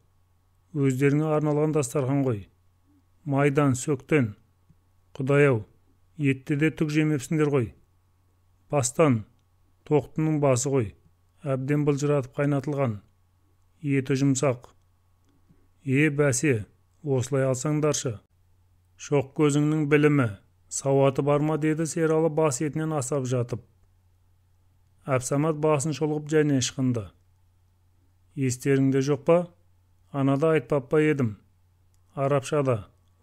Speaker 1: Өздеріңе арналған дастархан ғой. Майдан, сөктен. Құдай-ау, етті де түк жемепсіңдер ғой. Бастан, тоқтының басы ғой, әбден былжыратып қайнатылған. Еті жұмсақ. Е, бәсе, осылай алсаңдаршы. Шоқ көзіңнің білімі, сауаты бар ма, деді Сералы бас етінен асап жатып. Әбсәмәт басын шұлғып және ышқынды. Естеріңде жоқ па? Анада айтпап па едім. Арабша да,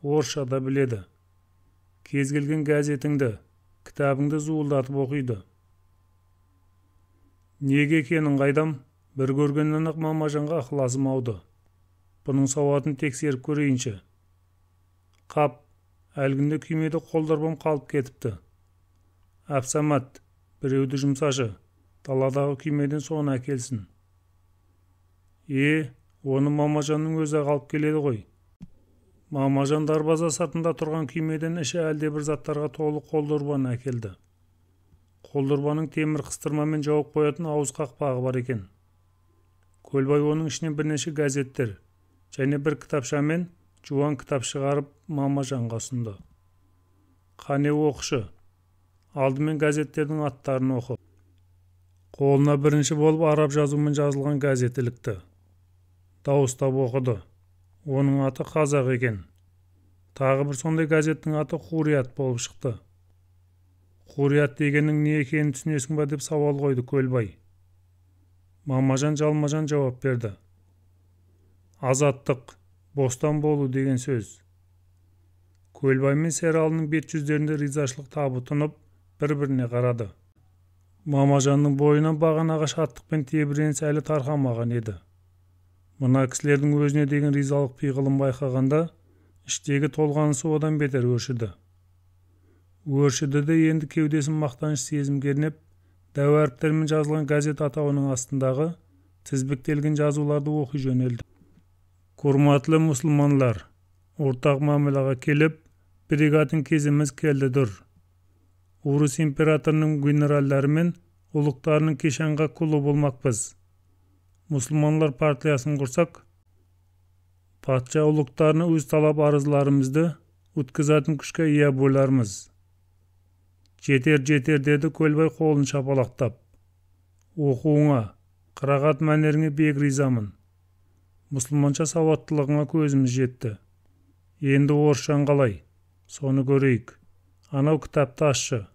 Speaker 1: орысша да біледі. Кез келген газетіңді, кітабыңды зуылдатып оқиды. Неге екенін қайдам, бір көргеннен-ақ Мамажанға ықыласым ауды. Бұның сауатын тексеріп көрейінші. Қап, әлгінде күймеде қолдорбам қалып кетіпті. Әбсәмәт, біреуді жұмсашы, даладағы күймеден соны әкелсін. Е, оны Мамажанның өзі алып келеді ғой. Мамажан дарбаза сыртында тұрған күймеден іші әлдебір заттарға толы қолдорбаны әкелді. Қолдорбаның темір қыстырмамен жауып қоятын ауыз қақпағы бар екен. Көлбай оның ішінен бірнеше газеттер және бір кітапшамен жуан кітап шығарып Мамажанға ұсынды. Қане оқышы, алдымен газеттердің аттарын оқы. Қолына бірінші болып араб жазуымен жазылған газет ілікті. Дауыстап оқыды. Оның аты Қазақ екен. Тағы бір сондай газеттің аты Хурият болып шықты. Хурият дегеннің не екенін түсінесің ба деп сауал қойды Көлбай. Мамажан жалмажан жауап берді. Азаттық, бостан болу деген сөз. Көлбай мен Сералының бет жүздерінде ризашылық табы тұнып, бір-біріне қарады. Мамажанның бойынан бағанағы шаттық пен тебіреніс әлі тарқамаған еді. Мына кісілердің өзіне деген ризалық пиғылын байқағанда, іштегі толғанысы одан бетер өршіді. Өршіді де енді кеудесін мақтаныш сезім кернеп, дәу әріптермен жазылған газет атауының астындағы тізбектелген жазуларды оқи жөнелді. Құрметті мұсылманлар, ортақ мамилаға келіп, бірігатын кезіміз келдідір. Орыс императорының генералдары мен ұлықтарының кешанға құлы болмақпыз. Мұсылманлар партиясын құрсақ, патша ұлықтарына өз талап арызларымызды өткізетін күшке ие болармыз. Жетер, жетер, деді Көлбай қолын шапалақтап. Оқуыңа, қырағат мәнеріңе бек ризамын. Мұсылманша сауаттылығыңа көзіміз жетті. Енді орысшаң қалай? Соны көрейік. Анау кітапты ашшы.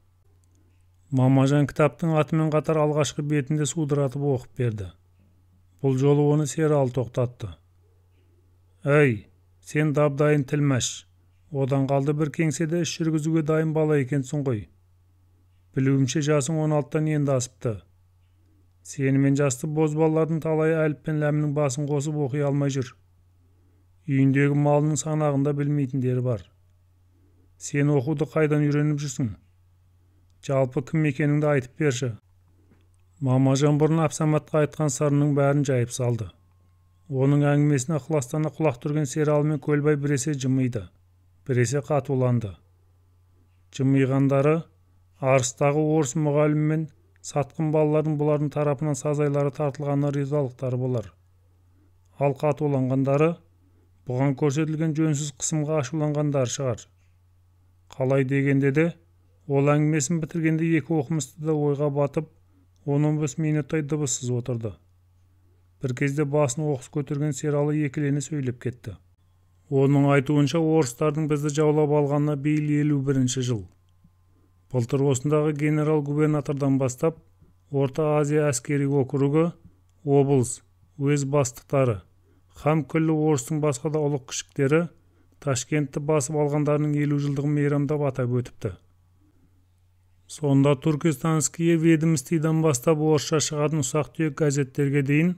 Speaker 1: Мамажан кітаптың атымен қатар алғашқы бетінде судыратып оқып берді. Бұл жолы оны Сералы тоқтатты. Әй, сен дабдайын тілмәш. Одан қалды бір кеңседе іс жүргізуге дайын бала екенсің ғой. Білуімше жасың 16-тан енді асыпты. Сенімен жасты бозбалалардың талайы әліп пен ләмнің басын қосып оқи алмай жүр. Үйіндегі малының санағында білмейтіндері бар. Сен оқуды қайдан үйреніп жүрсің? Жалпы кім екеніңді айтып берші. Мамажан бұрын Әбсәмәтке айтқан сырының бәрін жайып салды. Оның әңгімесіне ықыластана құлақ түрген Сералы мен Көлбай біресе жымиды, біресе қатуланды. Жымиғандары Арыстағы орыс мұғалім мен сатқын балалардың бұлардың тарапынан сазайлары тартылғанына ризалықтары болар. Ал қатуланғандары бұған көрсетілген жөнсіз қысымға ашуланғандары шығар. Қалай дегенде де, ол әңгімесін бітіргенде екі оқымысты да ойға батып, 10-15 минуттай дыбыссыз отырды. Бір кезде басын оқыс көтерген Сералы екілене сөйлеп кетті. Оның айтуынша, орыстардың бізді жаулап алғанына биыл 51 жыл. Былтыр осындағы генерал-губернатордан бастап, Орта Азия әскери округі, облыс, өз бастықтары, һәм күллі орыстың басқа да ұлық кішіктері Ташкентті басып алғандарының 50 жылдығын мейрамдап атап өтіпті. Сонда Туркестанские ведомостидан бастап орысша шығатын ұсақ-түйек газеттерге дейін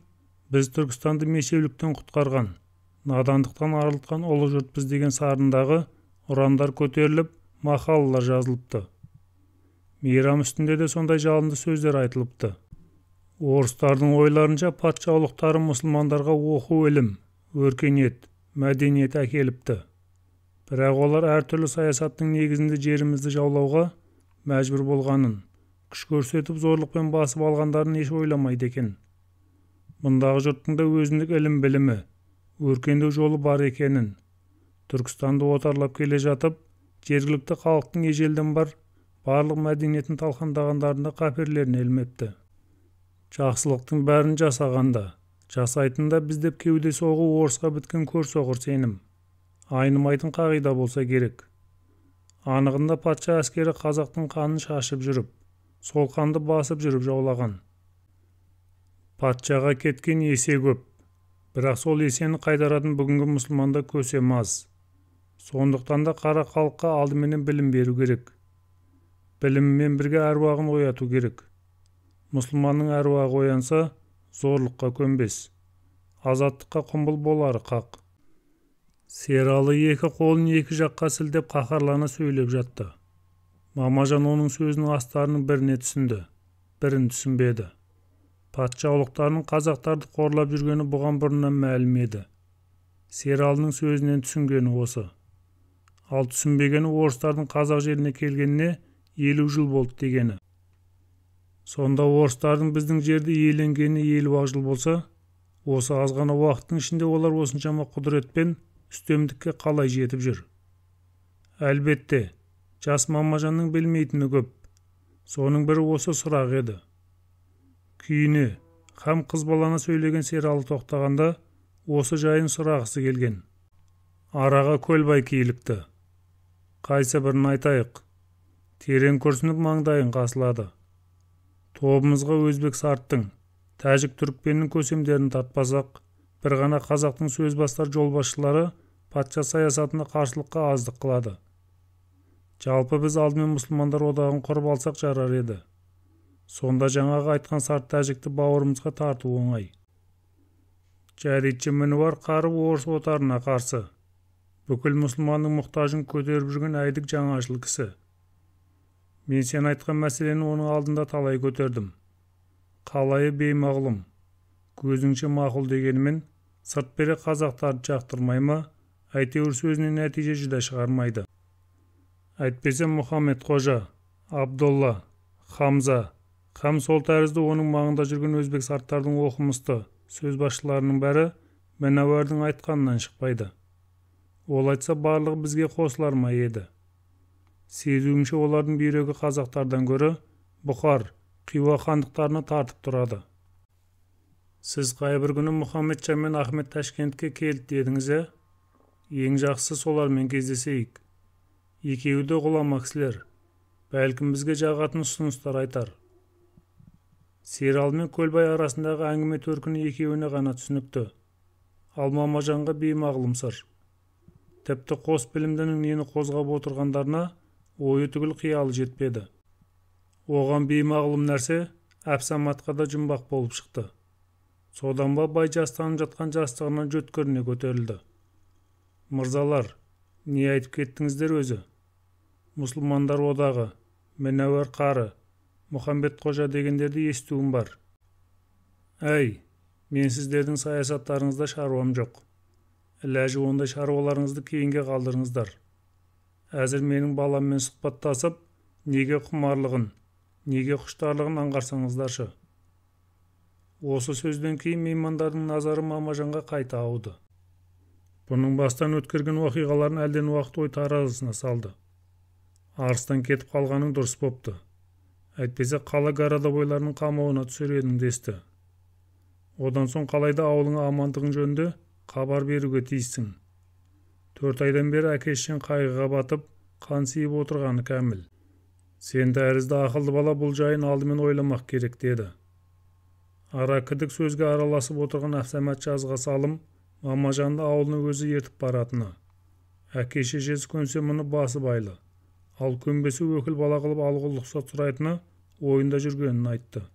Speaker 1: біз Түркістанды мешеуліктен құтқарған, надандықтан арылтқан ұлы жұртпыз деген сарындағы ұрандар көтеріліп, мақалалар жазылыпты. Мейрам үстінде де сондай жалынды сөздер айтылыпты. Орыстардың ойларынша патша ұлықтары мұсылмандарға оқу ілім, өркениет, мәдениет әкеліпті. Бірақ олар әртүрлі саясаттың негізінде жерімізді жаулауға мәжбүр болғанын, күш көрсетіп зорлықпен басып алғандарын еш ойламайды екен. Мұндағы жұрттың да өзіндік ілім-білімі, өркендеу жолы бар екенін, Түркістанды отарлап келе жатып, жергілікті халықтың ежелден бар барлық мәдениетін талқандағандарында қаперлеріне ілмепті. Жақсылықтың бәрін жасағанда, жасайтын да біз деп кеуде соғу орысқа біткен көрсоқыр сенім, айнымайтын қағида болса керек. Анығында патша әскері қазақтың қанын шашып жүріп, сол қанды басып жүріп жаулаған. Патшаға кеткен есе көп, бірақ сол есені қайтаратын бүгінгі мұсылманда көсем аз. Сондықтан да қара халыққа алдыменен білім беру керек. Білімімен бірге әруағын ояту керек. Мұсылманның әруағы оянса, зорлыққа көнбес, азаттыққа құмбыл болары қақ. Сералы екі қолын екі жаққа сілтеп қаһарлана сөйлеп жатты. Мамажан оның сөзінің астарының біріне түсінді, бірін түсінбеді. Патша ұлықтарының қазақтарды қорлап жүргені бұған бұрыннан мәлім еді. Сералының сөзінен түсінгені осы. Ал түсінбегені орыстардың қазақ жеріне келгеніне 50 жыл болды дегені. Сонда орыстардың біздің жерді иеленгеніне 50 жыл болса, осы аз ғана уақыттың ішінде олар осыншама құдіретпен үстемдікке қалай жетіп жүр? Әлбетте, жас Мамажанның білмейтіні көп. Соның бірі осы сұрақ еді. Күйіне, һәм қыз баланы сөйлеген Сералы тоқтағанда осы жайын сұрағысы келген. Араға Көлбай килікті. Қайсы бірін айтайық? Терең күрсініп маңдайын қасылады. Тобымызға өзбек сарттың, тәжік түрікпеннің көсемдерін тартпасақ, бір ғана қазақтың сөз бастар жолбасшылары патша саясатына қарсылыққа аздық қылады. Жалпы біз алдымен мұсылмандар одағын құрып алсақ жарар еді. Сонда жаңағы айтқан сарт тәжікті бауырымызға тарту оңай. Жәдитші мінуар қары орыс отарына қарсы. Бүкіл мұсылманның мұқтажын көтеріп жүрген әйдік жаңашыл кісі. Мен сен айтқан мәселені оның алдында талай көтердім. Қалайы беймағлұм, көзіңше мақұл дегенімен, сырт бере қазақтарды жақтырмай ма, әйтеуір сөзінен нәтиже жүдә шығармайды. Әйтпесе Мұхаммед Қожа, Абдолла, Хамза, һәм сол тәрізді оның маңында жүрген өзбек сарттардың оқымысты сөз басшыларының бәрі Мінәуәрдің айтқанынан шықпайды. Ол айтса барлығы бізге қосылар ма еді? Сезуімше олардың бүйрегі қазақтардан гөрі Бұхар, Қиуа хандықтарына тартып тұрады. Сіз қай бір күні Мұхаммеджан мен Ахмет Ташкентке келді дедіңіз, ә? Ең жақсысы солармен кездесейік. Екеуі де ғұлама кісілер. Бәлкім бізге жағатын ұсыныстар айтар. Сералы мен Көлбай арасындағы әңгіме төркіні екеуіне ғана түсінікті. Ал Мамажанға беймағлұм сыр. Тіпті қос білімдінің нені қозғап отырғандарына ойы түгіл қиялы жетпеді. Оған беймағлұм нәрсе Әбсаматқа да жұмбақ болып шықты. Содан ба бай жастанып жатқан жастығынан жөткіріне көтерілді. Мырзалар, не айтып кеттіңіздер өзі? Мұсылмандар одағы, Мінәуәр қары, Мұхаммед Қожа дегендерді естуім бар. Әй, мен сіздердің саясаттарыңызда шаруам жоқ. Іләжі ондай шаруаларыңызды кейінге қалдырыңыздар. Әзір менің баламмен сұхбаттасып, неге құмарлығын, неге құштарлығын аңғарсаңыздаршы. Осы сөзден кейін меймандардың назары Мамажанға қайта ауды. Бұның бастан өткерген оқиғаларын әлден уақыт ой таразысына салды. Арыстан кетіп қалғаның дұрыс бопты. Әйтпесе қала городовойларының қамауына түсер едің десті. Одан соң қалайда ауылыңа амандығың жөнінде хабар беруге тиіссің. 4 айдан бері әке-шешең қайғыға батып, қан сиіп отырғаны кәміл. Сен тәрізді ақылды бала бұл жайын алдымен ойламақ керек деді. Ара кідік сөзге араласып отырған Әбсәмәт жазға салым Мамажанды ауылына өзі ертіп баратыны. Әке-шешесі көнсе мұны басыбайлы, ал көнбесе өкіл бала қылып алуға рұқсат сұрайтыны ойында жүргенін айтты.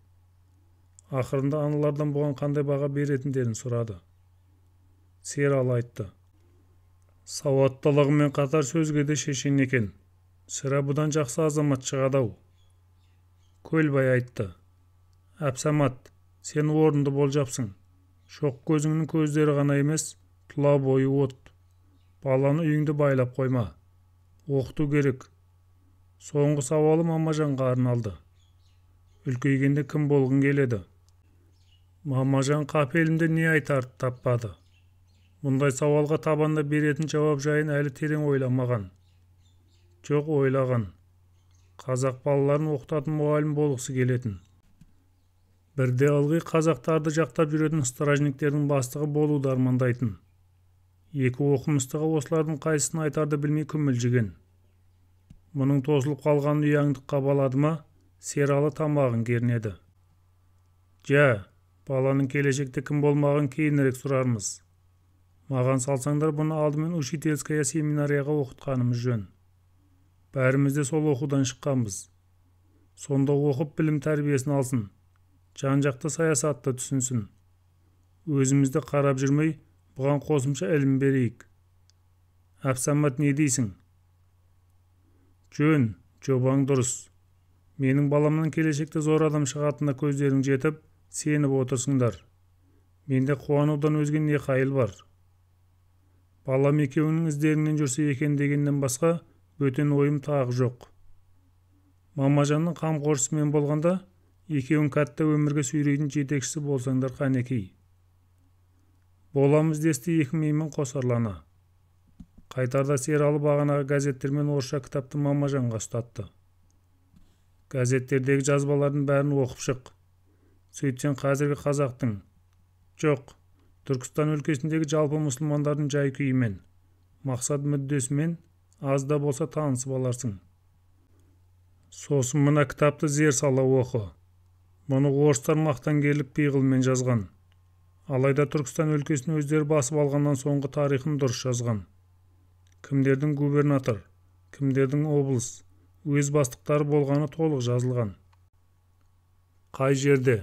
Speaker 1: Ақырында аналардан бұған қандай баға беретіндерін сұрады. Сералы айтты. Сауаттылығымен қатар сөзге де шешен екен. Сірә бұдан жақсы азамат шығады-ау. Көлбай айтты. Әбсәмәт, сен орынды болжапсың. Шоқ көзіңнің көздері ғана емес, тұла бойы от. Баланы үйіңді байлап қойма. Оқыту керек. Соңғы сауалы Мамажанға арналды. Үлкейгенде кім болғың келеді? Мамажан қапелімде не айтарды таппады. Мұндай сауалға табанда беретін жауап жайын әлі терең ойламаған. Жоқ ойлаған. Қазақ балаларын оқытатын мұғалім болғысы келетін. Бірде ылғи қазақтарды жақтап жүретін стражниктердің бастығы болуды армандайтын. Екі оқымыстыға осылардың қайсысын айтарды білмей күмілжіген. Мұның тосылып қалғанын ұяңдыққа балады ма, Сералы тамағын кернеді. Жә, баланың келешекте кім болмағын кейінірек сұрармыз. Маған салсаңдар бұны алдымен учительская семинарияға оқытқанымыз жөн. Бәріміз де сол оқудан шыққанбыз. Сонда оқып білім тәрбиесін алсын, жан-жақты саясатты түсінсін. Өзімізді қарап жүрмей, бұған қосымша ілім берейік. Әбсәмәт не дейсің? Жөн, жобаң дұрыс. Менің баламнан келешекте зор адам шығатынына көздерің жетіп, сеніп отырсыңдар. Менде қуанудан өзге не қайыл бар? Балам екеуінің іздерінен жүрсе екен дегеннен басқа бөтен ойым тағы жоқ. Мамажанның қамқоршысы мен болғанда, екеуің кәтті өмірге сүйрейтін жетекшісі болсаңдар қанекей. Боламыз десті екі меймін қосарлана. Қайтарда Сералы бағанағы газеттер мен орысша кітапты Мамажанға ұстатты. Газеттердегі жазбалардың бәрін оқып шық. Сөйтсең қазіргі қазақтың, жоқ, Түркістан өлкесіндегі жалпы мұсылмандардың жай-күйімен, мақсат мүддесімен аз да болса танысып аларсың. Сосын мына кітапты зер сала оқы. Мұны орыстар мақтангерлік пиғылмен жазған. Алайда Түркістан өлкесін өздері басып алғаннан соңғы тарихын дұрыс жазған. Кімдердің губернатор, кімдердің облыс, өз бастықтары болғаны толық жазылған. Қай жерде,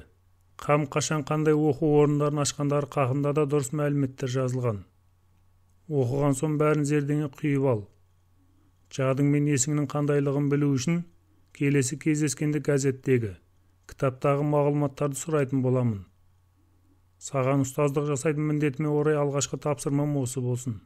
Speaker 1: қам қашан қандай оқу орындарын ашқандары қақында да дұрыс мәліметтер жазылған. Оқыған соң бәрін зердеңе құйып ал. Жадың мен есіңнің қандайлығын білу үшін келесі кездескенде газеттегі, кітаптағы мағлұматтарды сұрайтын боламын. Саған ұстаздық жасайтын міндетіме орай алғашқы тапсырмам осы болсын.